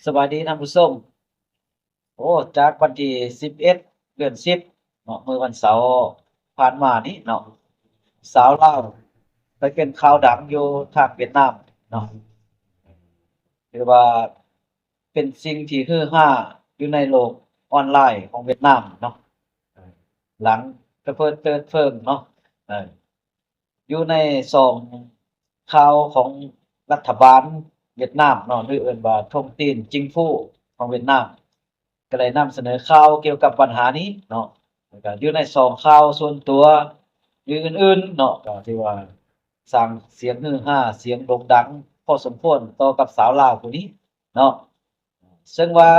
ສະບາຍດີທ່ານຜູ້ຊົມ. ໂອ້ ຈາກວັນທີສິບເອັດ ເດືອນສິບເນາະ, ມື້ວັນເສົາຜ່ານມານີ້ເນາະ, ຊາວລາວໄປເປັນຂ່າວດັງຢູ່ທາງຫວຽດນາມເນາະ, ຖືວ່າເປັນສິ່ງທີ່ຮືຮາຢູ່ໃນໂລກອອນລາຍຂອງຫວຽດນາມເນາະ, ຫຼັງກະເພີດເຕີດເພີງເນາະ. ເອີ ຢູ່ໃນຊ່ອງຂ່າວຂອງລັດຖະບານຫວຽດນາມເນາະ ຫຼືເອີ້ນວ່າ Thông tin Chính phủ ຂອງຫວຽດນາມ ກໍໄດ້ນຳສະເໜີຂ່າວກ່ຽວກັບບັນຫານີ້ເນາະ, ແລ້ວກໍຢູ່ໃນຊ່ອງຂ່າວສ່ວນຕົວ ຫຼື ອື່ນໆເນາະ, ກໍຖືວ່າສ້າງສຽງຮືຮາ ສຽງໂດ່ງດັງພໍສົມຄວນຕໍ່ກັບຊາວລາວຜູ້ນີ້ເນາະ. ເຊິ່ງວ່າ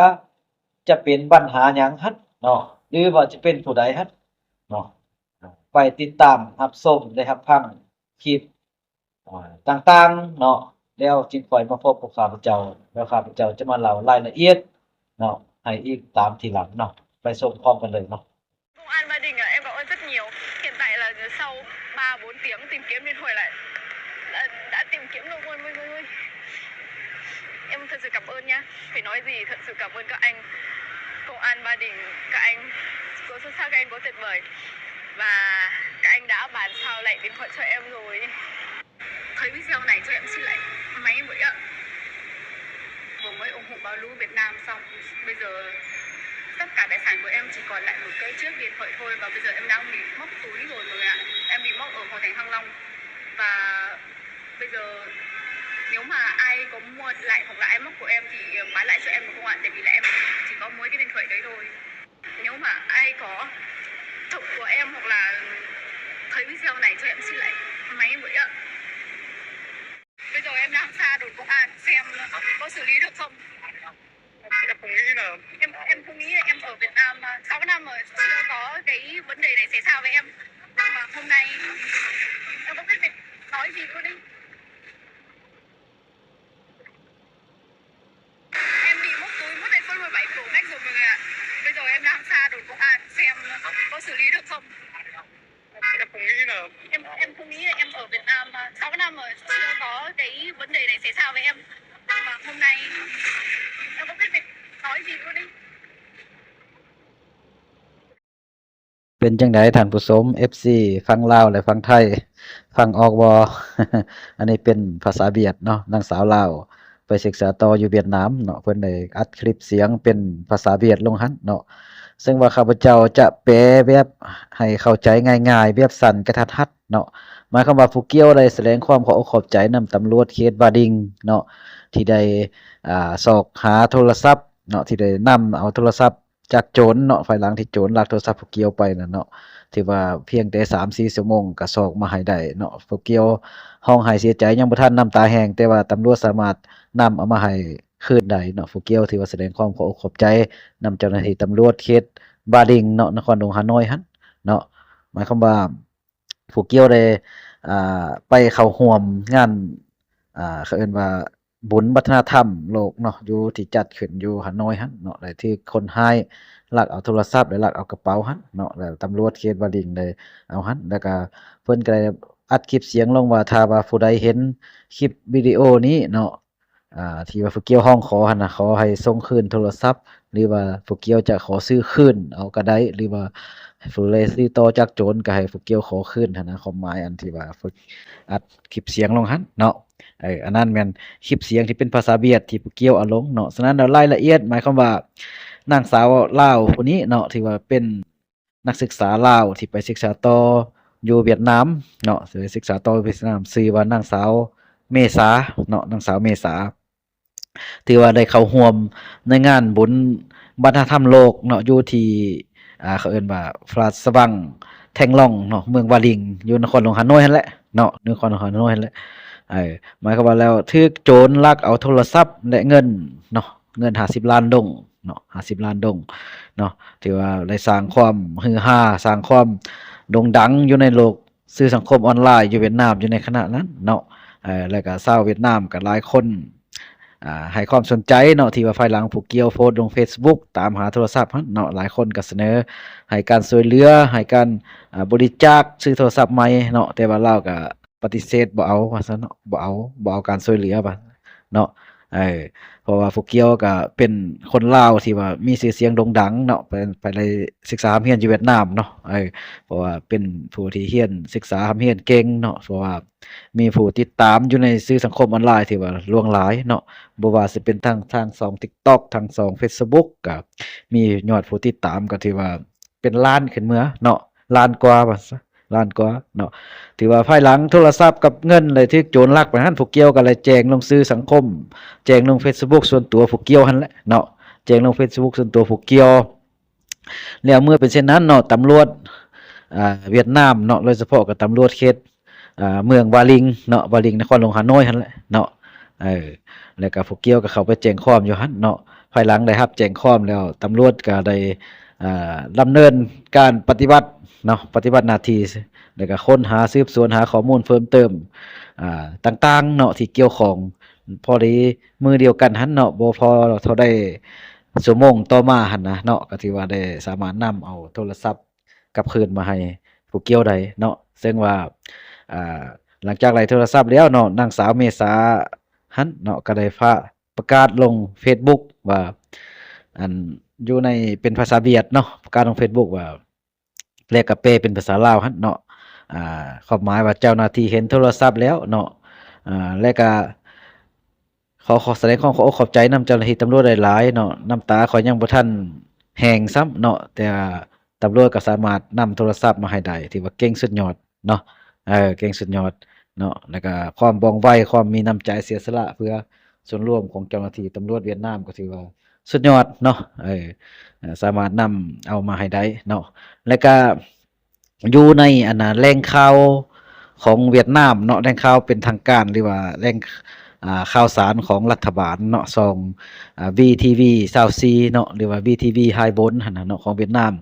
ຈະເປັນບັນຫາຫຍັງຫັ້ນເນາະ ຫຼືວ່າຈະເປັນຜູ້ໃດຫັ້ນເນາະ, ໄປຕິດຕາມຮັບຊົມ ແລະ ຮັບຟັງຄລິບຕ່າງໆເນາະ, ແລ້ວຈຶ່ງຄ່ອຍມາພົບກັບຂ້າພະເຈົ້າ ແລ້ວຂ້າພະເຈົ້າຈະມາເລົ່າລາຍລະອຽດເນາະ ໃຫ້ອີກຕາມທີຫຼັງເນາະ. ໄປຊົມພ້ອມກັນເລີຍເນາະ. Công an Ba Đình à, em cảm ơn rất nhiều. Hiện tại là sau ba bốn tiếng tìm kiếm điện thoại lại, là đã tìm kiếm được luôn, ui, ui, ui. Em thật sự cảm ơn nhá. Phải nói gì, thật sự cảm ơn các anh. Công an Ba Đình, các anh có xuất sắc, các anh có tuyệt vời. Và các anh đã bàn sao lại điện thoại cho em rồi. Thấy video này cho em xin lại máy với ạ. Vừa mới ủng hộ báo lũ Việt Nam xong, bây giờ tất cả tài sản của em chỉ còn lại một cái chiếc điện thoại thôi, và bây giờ em đang bị móc túi rồi mọi người ạ. Em bị móc ở Hồ Thành Thăng Long. Và bây giờ nếu mà ai có mua lại hoặc là ai móc của em thì, ờ, bán lại cho em được không ạ? Tại vì là em chỉ có mỗi cái điện thoại đấy thôi. Nếu mà ai có trộm của em hoặc là thấy video này cho em xin lại máy với ạ. Bây giờ em đang xa đồn công an xem có xử lý được không. Em không nghĩ là em em không nghĩ là em ở Việt Nam mà sáu năm rồi chưa có cái vấn đề này xảy ra với em. Mà hôm nay em không biết phải nói gì luôn ý. Em bị móc túi, móc iPhone mười bảy Pro Max rồi mọi người ạ. Bây giờ em đang xa đồn công an xem có xử lý được không. Em không nghĩ là em em không nghĩ là em ở Việt Nam mà sáu năm rồi chưa có cái vấn đề này xảy ra với em. Mà hôm nay em không biết phải nói gì luôn ý. ເປັນຈັ່ງໃດທ່ານຜູ້ຊົມ ເອັຟຊີ ຝັ່ງລາວ ແລະ ຝັ່ງໄທ ຟັງອອກບໍ່? ອັນນີ້ເປັນພາສາຫວຽດເນາະ, ນາງສາວລາວໄປສຶກສາຕໍ່ຢູ່ຫວຽດນາມເນາະ, ເພິ່ນໄດ້ອັດຄລິບສຽງເປັນພາສາຫວຽດລົງຫັ້ນເນາະ, ເຊິ່ງວ່າຂ້າພະເຈົ້າຈະແປແບບໃຫ້ເຂົ້າໃຈງ່າຍໆ ແບບສັ້ນກະທັດຮັດເນາະ. ໝາຍຄວາມວ່າຜູ້ກ່ຽວໄດ້ສະແດງຄວາມຂອບອົກຂອບໃຈນຳຕຳຫຼວດເຂດບາດິງເນາະ ທີ່ໄດ້ ອ່າ ຊອກຫາໂທລະສັບເນາະ, ທີ່ໄດ້ນຳເອົາໂທລະສັບ ຈາກໂຈນເນາະ, ພາຍຫຼັງທີ່ໂຈນລັກໂທລະສັບຜູ້ກ່ຽວໄປນັ້ນເນາະ, ຖືວ່າພຽງແຕ່ສາມສີ່ຊົ່ວໂມງກໍຊອກມາໃຫ້ໄດ້ເນາະ. ຜູ້ກ່ຽວຮ້ອງໄຫ້ເສຍໃຈ ຍັງບໍ່ທັນນ້ຳຕາແຫ້ງ, ແຕ່ວ່າຕຳຫຼວດສາມາດນຳເອົາມາໃຫ້ຄືນໄດ້ເນາະ. ຜູ້ກ່ຽວຖືວ່າສະແດງຄວາມຂອບອົກຂອບໃຈນຳເຈົ້າໜ້າທີ່ຕຳຫຼວດເຂດບາດິງເນາະ, ນະຄອນຫຼວງຮ່າໂນ້ຍຫັ້ນເນາະ. ໝາຍຄວາມວ່າ ຜູ້ກ່ຽວໄດ້ ອ່າ ໄປເຂົ້າຮ່ວມງານ ອ່າ ເຂົາເອີ້ນວ່າບຸນວັດທະນະທຳໂລກເນາະ ຢູ່ທີ່ຈັດຂຶ້ນຢູ່ຮ່າໂນ້ຍຫັ້ນເນາະ, ແລ້ວຖືກຄົນຮ້າຍລັກເອົາໂທລະສັບ ແລະ ລັກເອົາກະເປົາຫັ້ນເນາະ, ແລ້ວຕຳຫຼວດເຂດບາດິງໄດ້ເອົາຫັ້ນ. ແລ້ວກະເພິ່ນກະໄດ້ອັດຄລິບສຽງລົງວ່າ ຖ້າວ່າຜູ້ໃດເຫັນຄລິບວິດີໂອນີ້ເນາະ ອ່າ ທີ່ວ່າຜູ້ກ່ຽວຮ້ອງຂໍຫັ້ນນະ, ຂໍໃຫ້ສົ່ງຄືນໂທລະສັບ ຫຼືວ່າຜູ້ກ່ຽວຈະຂໍຊື້ຄືນເອົາກໍໄດ້ ຫຼືວ່າຜູ້ໃດຊື້ຕໍ່ຈາກໂຈນກໍໃຫ້ຜູ້ກ່ຽວຂໍຄືນຫັ້ນນະ, ຄວາມໝາຍອັນທີ່ວ່າອັດຄລິບສຽງລົງຫັ້ນເນາະ. ເອີ ອັນນັ້ນແມ່ນຄລິບສຽງທີ່ເປັນພາສາຫວຽດທີ່ຜູ້ກ່ຽວເອົາລົງເນາະ. ສະນັ້ນແລ້ວ ລາຍລະອຽດ ໝາຍຄວາມວ່າ ນາງສາວລາວຜູ້ນີ້ເນາະ ທີ່ວ່າເປັນ ນັກສຶກສາລາວທີ່ໄປສຶກສາຕໍ່ຢູ່ຫວຽດນາມເນາະ, ໄປສຶກສາຕໍ່ຫວຽດນາມ ຊື່ວ່ານາງສາວເມສາເນາະ, ນາງສາວເມສາ ຖືວ່າໄດ້ເຂົ້າຮ່ວມໃນງານບຸນວັດທະນະທຳໂລກເນາະ, ຢູ່ທີ່ ອ່າ ເຂົາເອີ້ນວ່າພະລາຊະວັງແທງລອງເນາະ, ເມືອງວາລິງ ຢູ່ນະຄອນຫຼວງຮ່າໂນ້ຍຫັ້ນແຫຼະເນາະ, ນະຄອນຫຼວງຮ່າໂນ້ຍຫັ້ນແຫຼະ. ເອີ ໝາຍຄວາມວ່າແລ້ວຖືກໂຈນລັກເອົາໂທລະສັບ ແລະ ເງິນເນາະ, ເງິນຫ້າສິບລ້ານດົງ ເນາະ ຫ້າສິບລ້ານດົງເນາະ, ຖືວ່າໄດ້ສ້າງຄວາມຮືຮາ ສ້າງຄວາມໂດ່ງດັງຢູ່ໃນໂລກສື່ສັງຄົມອອນລາຍຢູ່ຫວຽດນາມຢູ່ໃນຂະນະນັ້ນເນາະ. ເອີ ແລ້ວກະຊາວຫວຽດນາມກະຫຼາຍຄົນ ອ່າ ໃຫ້ຄວາມສົນໃຈເນາະ ທີ່ວ່າພາຍຫຼັງຜູ້ກ່ຽວໂພສລົງເຟສບຸກຕາມຫາໂທລະສັບຫັ້ນເນາະ, ຫຼາຍຄົນກະສະເໜີໃຫ້ການຊ່ວຍເຫຼືອ ໃຫ້ການ ອ່າ ບໍລິຈາກຊື້ໂທລະສັບໃໝ່ເນາະ, ແຕ່ວ່າລາວກະ ປະຕິເສດ ບໍ່ເອົາວ່າຊັ້ນເນາະ, ບໍ່ເອົາ ບໍ່ເອົາການຊ່ວຍເຫຼືອວ່າເນາະ. ເອີ ເພາະວ່າຜູ້ກ່ຽວກໍເປັນຄົນລາວທີ່ວ່າມີຊື່ສຽງໂດ່ງດັງເນາະ ໄປ ໄປໄດ້ສຶກສາຮ່ຳຮຽນຢູ່ຫວຽດນາມເນາະ ເອີ ເພາະວ່າເປັນຜູ້ທີ່ຮຽນ ສຶກສາຮ່ຳຮຽນເກັ່ງເນາະ ເພາະວ່າມີຜູ້ຕິດຕາມຢູ່ໃນສື່ສັງຄົມອອນລາຍທີ່ວ່າຫຼວງຫຼາຍເນາະ ບໍ່ວ່າຊິເປັນທາງ ທາງຊ່ອງ TikTok ທາງຊ່ອງ Facebook ກໍມີຍອດຜູ້ຕິດຕາມກໍຖືວ່າເປັນລ້ານຂຶ້ນເມືອເນາະ ລ້ານກວ່າວ່າຊະ ລ້ານກວ່າເນາະ ຖືວ່າພາຍຫຼັງໂທລະສັບກັບເງິນໄດ້ຖືກໂຈນລັກໄປຫັ້ນ ຜູ້ກ່ຽວກໍໄດ້ແຈ້ງລົງສື່ສັງຄົມ ແຈ້ງລົງ Facebook ສ່ວນຕົວຜູ້ກ່ຽວຫັ້ນແຫຼະເນາະ ແຈ້ງລົງ Facebook ສ່ວນຕົວຜູ້ກ່ຽວ ແລ້ວເມື່ອເປັນເຊັ່ນນັ້ນເນາະ ຕຳຫຼວດ ອ່າ ຫວຽດນາມເນາະ ໂດຍສະເພາະກໍຕຳຫຼວດເຂດ ອ່າ ເມືອງວາລິງເນາະ ວາລິງ ນະຄອນຫຼວງຮ່າໂນ້ຍຫັ້ນແຫຼະເນາະ ເອີ ແລ້ວກໍຜູ້ກ່ຽວກໍເຂົ້າໄປແຈ້ງຄວາມຢູ່ຫັ້ນເນາະ ພາຍຫຼັງໄດ້ຮັບແຈ້ງຄວາມແລ້ວ ຕຳຫຼວດກໍໄດ້ ອ່າ ດຳເນີນການປະຕິບັດເນາະ ປະຕິບັດໜ້າທີ່ ແລ້ວກໍຄົ້ນຫາ ສືບສວນຫາຂໍ້ມູນເພີ່ມເຕີມ ອ່າ ຕ່າງໆເນາະ ທີ່ກ່ຽວຂ້ອງ ພໍດີມື້ດຽວກັນຫັ້ນເນາະ ບໍ່ພໍເທົ່າໃດຊົ່ວໂມງຕໍ່ມາຫັ້ນນະເນາະ ກໍຖືວ່າໄດ້ສາມາດນຳເອົາໂທລະສັບກັບຄືນມາໃຫ້ຜູ້ກ່ຽວໄດ້ເນາະ ເຊິ່ງວ່າ ອ່າ ຫຼັງຈາກໄດ້ໂທລະສັບແລ້ວເນາະ ນາງສາວເມສາຫັ້ນເນາະ ກໍໄດ້ຝາກປະກາດລົງ Facebook ວ່າ ອັນ ຢູ່ໃນ ເປັນພາສາຫວຽດເນາະ ປະກາດລົງ Facebook ວ່າ ແລະກະແປເປັນພາສາລາວຫັ້ນເນາະ ອ່າ ຄວາມໝາຍວ່າເຈົ້າໜ້າທີ່ເຫັນໂທລະສັບແລ້ວເນາະ ອ່າ ແລະກະຂໍ ຂໍສະແດງຄວາມຂອບອົກຂອບໃຈນຳເຈົ້າໜ້າທີ່ຕຳຫຼວດຫຼາຍໆເນາະ ນ້ຳຕາຂ້ອຍຍັງບໍ່ທັນແຫ້ງຊ້ຳເນາະ ແຕ່ວ່າຕຳຫຼວດກໍສາມາດນຳໂທລະສັບມາໃຫ້ໄດ້ ຖືວ່າເກັ່ງສຸດຍອດເນາະ ເອີ ເກັ່ງສຸດຍອດເນາະ ແລະກະຄວາມວ່ອງໄວ ຄວາມມີນ້ຳໃຈເສຍສະຫຼະເພື່ອສ່ວນລວມຂອງເຈົ້າໜ້າທີ່ຕຳຫຼວດຫວຽດນາມ ກໍຖືວ່າ ສຸດຍອດເນາະ ເອີ ສາມາດນຳເອົາມາໃຫ້ໄດ້ເນາະ ແລະກະຢູ່ໃນ ອັນນ່າ ແຫຼ່ງຂ່າວຂອງຫວຽດນາມເນາະ ແຫຼ່ງຂ່າວເປັນທາງການ ຫຼືວ່າແຫຼ່ງ ອ່າ ຂ່າວສານຂອງລັດຖະບານເນາະ ຊ່ອງ ອ່າ VTV ຊາວສີ່ເນາະ ຫຼືວ່າ VTV Hai Bốn ຫັ້ນນະເນາະ ຂອງຫວຽດນາມ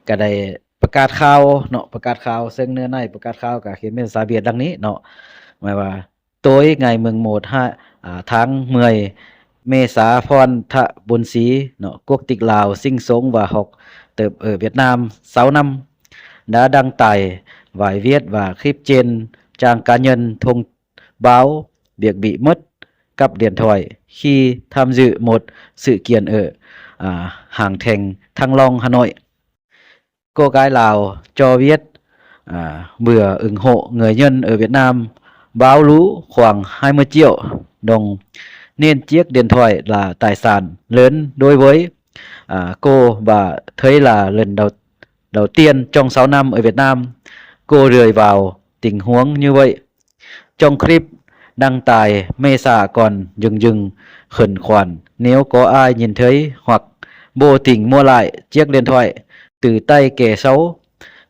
ກະໄດ້ປະກາດຂ່າວເນາະ ປະກາດຂ່າວ ເຊິ່ງເນື້ອໃນປະກາດຂ່າວກະຂຽນເປັນພາສາຫວຽດດັ່ງນີ້ເນາະ ໝາຍວ່າ Tối ngày mười một ha, à, tháng mười, Mê Sa Phon Tha Bun Si, nó, quốc tịch Lào, sinh sống và học tập ở Việt Nam sáu năm, đã đăng tải bài viết và clip trên trang cá nhân thông báo việc bị mất cắp điện thoại khi tham dự một sự kiện ở, à, Hàng Thành, Thăng Long, Hà Nội. Cô gái Lào cho biết, à, vừa ủng hộ người dân ở Việt Nam báo lũ khoảng hai mươi triệu đồng, nên chiếc điện thoại là tài sản lớn đối với, à, cô và thấy là lần đầu, đầu tiên trong sáu năm ở Việt Nam cô rơi vào tình huống như vậy. Trong clip đăng tải, Mê Sa còn dửng dưng khẩn khoản nếu có ai nhìn thấy hoặc vô tình mua lại chiếc điện thoại từ tay kẻ xấu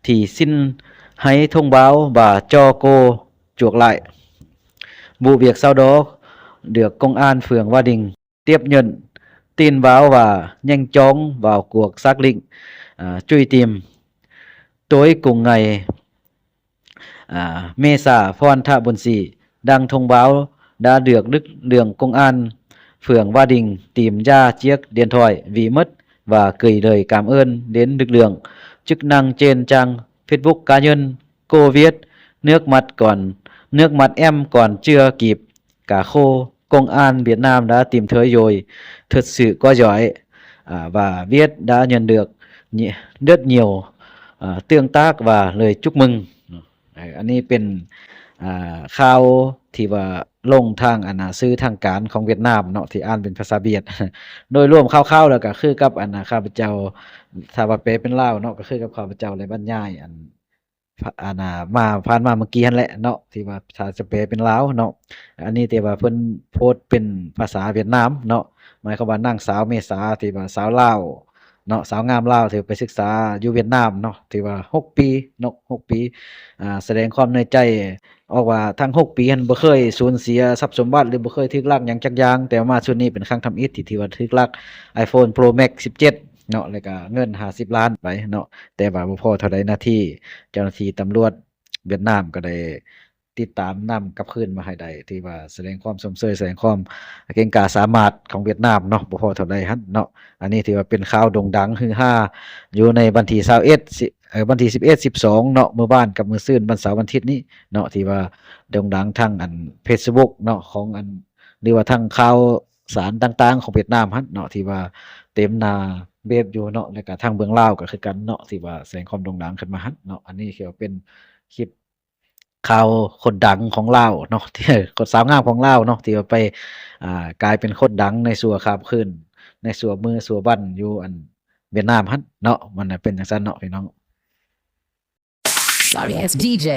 thì xin hãy thông báo và cho cô chuộc lại. Vụ việc sau đó được công an phường Ba Đình tiếp nhận tin báo và nhanh chóng vào cuộc xác định, à, truy tìm. Tối cùng ngày, à, Mê Sa Phon Tha Bun Si đăng thông báo đã được lực lượng công an phường Ba Đình tìm ra chiếc điện thoại bị mất và gửi lời cảm ơn đến lực lượng chức năng trên trang Facebook cá nhân. Cô viết, nước mắt còn, nước mắt em còn chưa kịp cả khô, công an Việt Nam đã tìm thấy rồi, thật sự quá giỏi. À, và viết đã nhận được nhi-, rất nhiều, à, tương tác và lời chúc mừng. ເອີ ອັນນີ້ເປັນ ອ່າ ຂ່າວທີ່ວ່າລົງທາງ ອັນນ່າ ສື່ທາງການຂອງຫວຽດນາມເນາະ ທີ່ອ່ານເປັນພາສາຫວຽດ. ໂດຍລວມຄ່າວໆແລ້ວກໍຄືກັບ ອັນນ່າ ຂ້າພະເຈົ້າ ຖ້າວ່າແປເປັນລາວເນາະ ກໍຄືກັບຂ້າພະເຈົ້າໄດ້ບັນຍາຍ ອັນ ພະ ອັນນ່າ ມາ ຜ່ານມາເມື່ອກີ້ຫັ້ນແຫຼະເນາະ ທີ່ວ່າຖ້າຈະແປເປັນລາວເນາະ. ອັນນີ້ທີ່ວ່າເພິ່ນໂພສເປັນພາສາຫວຽດນາມເນາະ ໝາຍຄວາມວ່ານາງສາວເມສາ ທີ່ວ່າສາວລາວ ເນາະ ສາວງາມລາວທີ່ໄປສຶກສາຢູ່ຫວຽດນາມເນາະ ຖືວ່າຫົກປີເນາະ ຫົກປີ ອ່າ ສະແດງຄວາມໃນໃຈອອກວ່າທັງຫົກປີຫັ້ນບໍ່ເຄີຍສູນເສຍຊັບສົມບັດ ຫຼື ບໍ່ເຄີຍຖືກລັກຫຍັງຈັກຢ່າງ ແຕ່ວ່າມາຊຸດນີ້ເປັນຄັ້ງທຳອິດທີ່ຖືວ່າຖືກລັກ iPhone Pro Max ສິບເຈັດເນາະ ແລ້ວກະເງິນຫ້າສິບລ້ານໄປເນາະ ແຕ່ວ່າບໍ່ພໍເທົ່າໃດນາທີ ເຈົ້າໜ້າທີ່ຕຳຫຼວດຫວຽດນາມກໍໄດ້ ຕິດຕາມນຳກັບຄືນມາໃຫ້ໄດ້ ຖືວ່າສະແດງຄວາມຊົມເຊີຍ ສະແດງຄວາມເກັ່ງກ້າສາມາດຂອງຫວຽດນາມເນາະ ບໍ່ພໍເທົ່າໃດຫັ້ນເນາະ. ອັນນີ້ຖືວ່າເປັນຂ່າວໂດ່ງດັງຮືຮາຢູ່ໃນວັນທີຊາວເອັດ ຊິ ເອີ ວັນທີສິບເອັດ ສິບສອງເນາະ ມື້ວານກັບມື້ຊືນ ວັນເສົາວັນທິດນີ້ເນາະ ທີ່ວ່າໂດ່ງດັງທາງອັນ Facebook ເນາະ ຂອງອັນ ຫຼືວ່າທາງຂ່າວ ສານຕ່າງໆຂອງຫວຽດນາມຫັ້ນເນາະ ທີ່ວ່າເຕັມໜ້າເວັບຢູ່ເນາະ ແລ້ວກະທາງເບື້ອງລາວກໍຄືກັນເນາະ ທີ່ວ່າແສດງຄວາມໂດ່ງດັງຂຶ້ນມາຫັ້ນເນາະ. ອັນນີ້ກໍເປັນຄລິບຂ່າວຄົນດັງຂອງລາວເນາະ ທີ່ ຄົນສາວງາມຂອງລາວເນາະ ທີ່ວ່າໄປ ອ່າ ກາຍເປັນຄົນດັງໃນຊົ່ວຂ້າມຄືນ ໃນຊົ່ວມື້ຊົ່ວວັນຢູ່ອັນຫວຽດນາມຫັ້ນເນາະ. ມັນນະເປັນຈັ່ງຊັ້ນເນາະພີ່ນ້ອງ. Sorry ass D J.